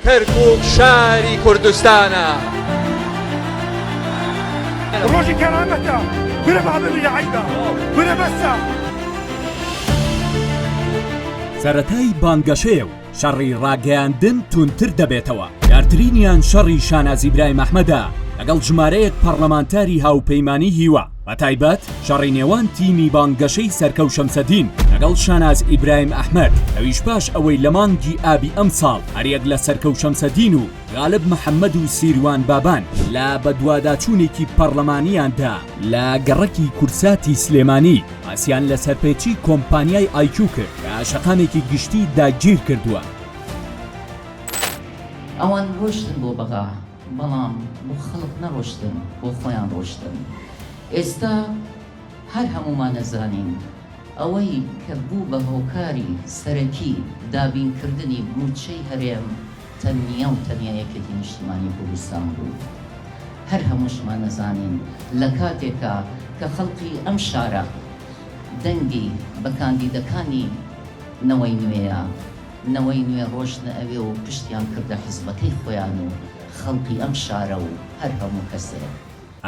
کەرکوک شاری کوردستانە. ڕۆژی کەرامەتە کورە با بمرە عەیبە کورە بەسە. سەرەتای بانگەشەیە و شەڕی ڕاگەیاندن توندتر دەبێتەوە، دیارترینیان شەڕی شاناز ئیبراهیم ئەحمەدە لەگەڵ ژمارەیەک پەڕلەمانتاری هاوپەیمانی هیوا، بەتایبەت شەڕی نێوان تیمی بانگەشەی سەرکەو شەمسەدین لەگەڵ شاناز ئیبراهیم ئەحمەد، ئەویش پاش ئەوەی لە مانگی ئابی ئەمساڵ هەریەک لە سەرکەو شەمسەدین و غالب محەمەد و سیروان بابان لە بەدواداچوونێکی پەڕلەمانیاندا لە گەڕەکی کورساتی سلێمانی باسیان لە سەرپێچی کۆمپانیای ئایکیو کرد کە شەقامێکی گشتی داگیرکردووە. ئەوان ڕۆشتن بۆ بەغا بەڵام بۆ خەڵک نەڕۆشتن بۆ خۆیان ڕۆشتن ئێستا هەر هەموومان ئەزانین ئەوەی کە بوو بە هۆکاری سەرەکی دابین کردنی بودچەی هەرێم تەنیا و تەنیا یەکێتی نیشتیمانی کوردستان بوو هەر هەمووشمان ئەزانین لە کاتێکا کە خەڵکی ئەم شارە دەنگی بە کاندیدەکانی نەوەی نوێیە نەوەی نوێ ڕۆشتنە ئەوێ و پشتیان کردە حزبەکەی خۆیان و خەڵکی ئەم شارە و هەر هەموو کەسێ.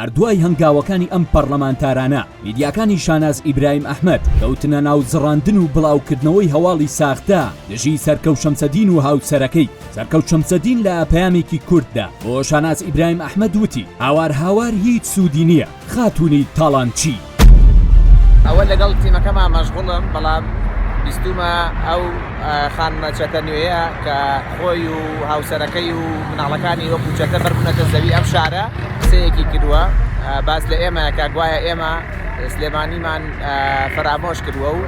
هەر دوای هەنگاوەکانی ئەم پەڕلەمانتارانە، میدیاکانی شاناز ئیبراهیم ئەحمەد کەوتنە ناو زڕاندن و بڵاوکردنەوەی هەواڵی ساختە دژی سەرکەوت شەمسەدین و هاوسەرەکەی. سەرکەوت شەمسەدین لە پەیامێکی کورتدا بۆ شاناز ئیبراهیم ئەحمەد وتی، هاوار هاوار هیچ سوودی نییە. خاتوونی تاڵانچی. ئەوە لەگەڵ تیمەکەما مەشغوڵم بەڵام بیستومە ئەو خانمە چەتە نوێیە کە خۆی و هاوسەرەکەی و مناڵەکانی وەکو چەتە بەربوونەتە زەوی ئەم شارە قسەیەکی کردووە باس لە ئێمە کە گوایە ئێمە سلێمانیمان فەرامۆش کردووە و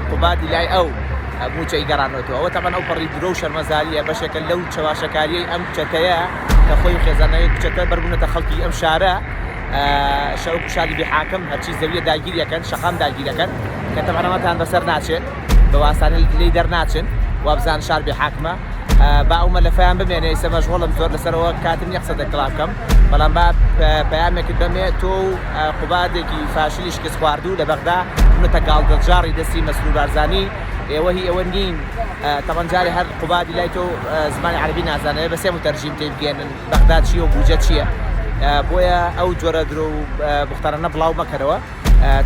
قوبادی لای ئەو موچەی گەڕانەوەتەوە ئەوە تەبەن ئەو پەڕی درۆ و شەرمەزاریە بەشێکە لەو چەواشەکاریەی ئەم چەتەیە کە خۆی و خێزانەکەی کچەکە بەربوونەتە خەڵکی ئەم شارە شەوەکو شاری بێ حاکم هەرچی زەویە داگیر ئەکەن شەقام داگیر ئەکەن کە تەبعەن ئەمەتان بەسەر ناچێت بە واسانە لێی دەرناچن وابزان شار بێ حاکمە با ئەو مەلەفیان بمێنێ ئیسە مەشغوڵم زۆر لەسەرەوە کاتم نیە قسە دەکڵا بکەم بەڵام با پەیامێکت بەمێ تۆ و قوبادێکی فاشلی شکست خواردوو لە بەغدا بونەتە گاڵتەجاڕی دەستی مەسرور بارزانی ئێوە هی ئەوە نین تەبعەن جارێ هەر قوبادی لای تۆ زمانی عەرەبی نازانێ بە سێ موتەرجیم تێی بگەیەنن بەغدا چییە و بوجە چییە بۆیە ئەو جۆرە درۆ و بوختانانە بڵاو مەکەرەوە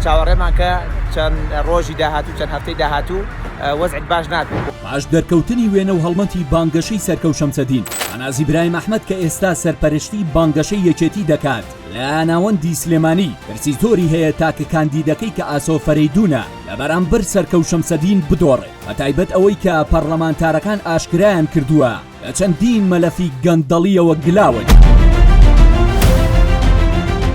چاوەڕێمان کە چەند ڕۆژی داهاتوو چەند هەفتەی داهاتوو وەزعت باش نابێت. پاش دەرکەوتنی وێنە و هەڵمەتی بانگەشەی سەرکەوت شەمسەدین، شاناز ئیبراهیم ئەحمەد کە ئێستا سەرپەرشتی بانگەشەی یەکێتی دەکات لە ناوەندی سلێمانی، ترسی زۆری هەیە تاکە کاندیدەکەی کە ئاسۆ فەرەیدونە لە بەرامبەر سەرکەوت شەمسەدین بدۆڕێت، بەتایبەت ئەوەی کە پەڕلەمانتارەکان ئاشکرایان کردووە لە چەندین مەلەفی گەندەڵیەوە گلاون.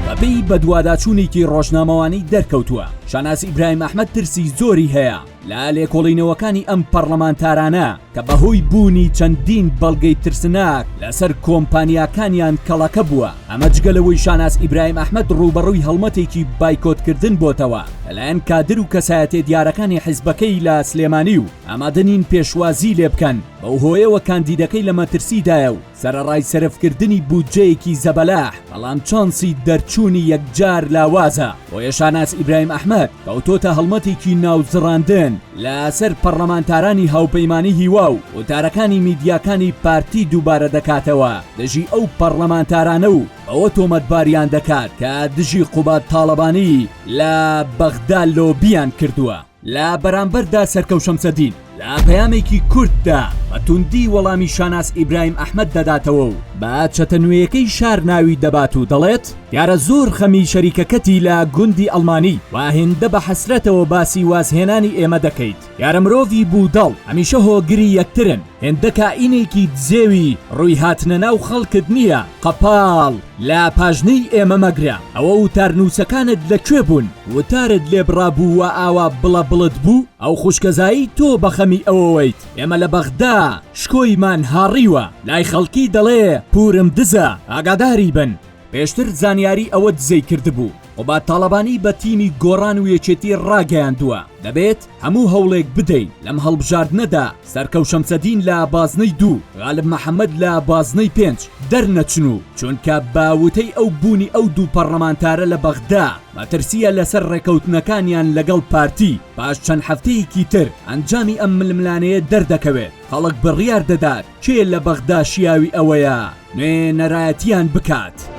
بەپێی بەدواداچوونێکی ڕۆژنامەوانی دەرکەوتووە، شاناز ئیبراهیم ئەحمەد ترسی زۆری هەیە لە لێکۆڵینەوەکانی ئەم پەڕلەمانتارانە کە بەهۆی بوونی چەندین بەڵگەی ترسناک لەسەر کۆمپانیاکانیان کەڵەکە بووە، ئەمە جگە لەوەی شاناز ئیبراهیم ئەحمەد ڕووبەڕووی هەڵمەتێکی بایکۆتکردن بۆتەوە لەلایەن کادر و کەسایەتیە دیارەکانی حیزبەکەی لە سلێمانی و ئامادە نین پێشوازی لێبکەن، بەو هۆیەوە کاندیدەکەی لە مەترسیدایە و سەرەڕای سەرفکردنی بودجەیەکی زەبەلاح، بەڵام چانسی دەرچوونی یەکجار لاوازە، بۆیە شاناز ئیبراهیم ئەحمەد کەوتۆتە هەڵمەتێکی ناوزڕاندن لەسەر پەڕلەمانتارانی هاوپەیمانی هیوا و وتارەکانی میدیاکانی پارتی دووبارە دەکاتەوە دژی ئەو پەڕلەمانتارانە و بەوە تۆمەتباریان دەکات کە دژی قوباد تاڵەبانی لە بەغدا لۆبییان کردووە. لە بەرامبەردا سەرکەوت شەمسەدین لە پەیامێکی کورتدا بە توندی وەڵامی شاناز ئیبراهیم ئەحمەد دەداتەوە و بە چەتە نوێیەکەی شار ناوی دەبات و دەڵێت، دیارە زۆر خەمی شەریکەکەتی لە گوندی ئەڵمانی و هێندە بە حەسرەتەوە باسی وازهێنانی ئێمە دەکەیت، دیارە مرۆڤی بوودەڵ هەمیشە هۆگری یەکترن، هێندە کائینێکی دزێوی ڕووی هاتنە ناو خەڵکت نییە، قەپاڵ لە پاژنەی ئێمە مەگرە، ئەوە وتارنووسەکانت لە کوێ بوون وتارت لێ بڕابوو و ئاوا بڵە بڵت بوو؟ ئەو خوشکەزای تۆ بە خەمی ئەوەوەیت ئێمە لە بەغدا شکۆیمان هاڕیوە، لای خەڵکی دەڵێ پوورم دزە، ئاگاداری بن. پێشتر زانیاری ئەوە دزەی کردبوو. قوباد تاڵەبانی بە تیمی گۆڕان و یەکێتی ڕاگەیاندووە، دەبێت هەموو هەوڵێک بدەین لەم هەڵبژاردنەدا سەرکەو شەمسەدین لە بازنەی دوو، غالب محەمەد لە بازنەی پێنج دەرنەچن و چونکە بە وتەی ئەو بوونی ئەو دوو پەڕلەمانتارە لە بەغدا مەترسییە لەسەر ڕێکەوتنەکانیان لەگەڵ پارتی، پاش چەند هەفتەیەکی تر ئەنجامی ئەم ململانێیە دەردەکەوێت، خەڵک بڕیار دەدات کێ لە بەغدا شیاوی ئەوەیە نوێنەرایەتیان بکات.